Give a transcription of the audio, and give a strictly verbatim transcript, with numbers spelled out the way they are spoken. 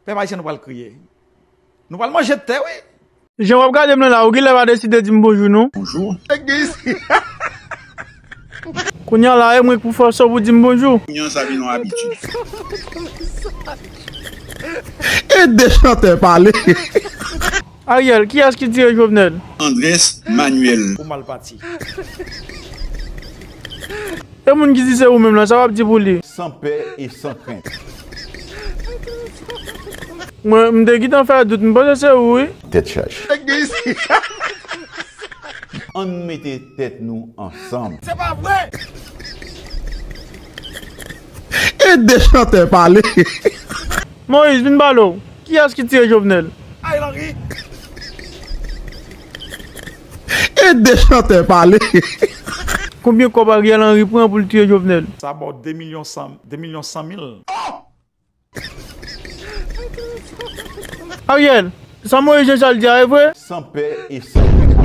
Pèp ayisyen, nou pral kriye. Nou pral manje tè, wi. Jan w ap gade m nan la, ou genlè pa deside di m bonjou, non? Bonjou. Kounye a la, e mwen k pou fè w sa pou di m bonjou. Kounye a sa vin yon abitid. Ede chantè pale. Ariel, kiyès ki tire Jovenel? Andrés Manuel. Ou mal pati. E moun ki di se ou menm lan, sa w ap di pou li? San pè e san krent. Mwen, m te gentan fè dout, m panse se ou, wi. Tèt chaje. Ann mete tèt nou ansanm. Se pa vre! Ede chantè pale. Moyiz, vin pale w. Kiyès ki tire Jovenel? Ariel Henry. Ede chantè pale. Konbyen kòb Ariel Henry pran pou l tiye Jovenel? Sa ba w de milyon san, de milyon san mil. Ariel, sa Moyiz Jean Charles di a, e vre? San pè e san krent.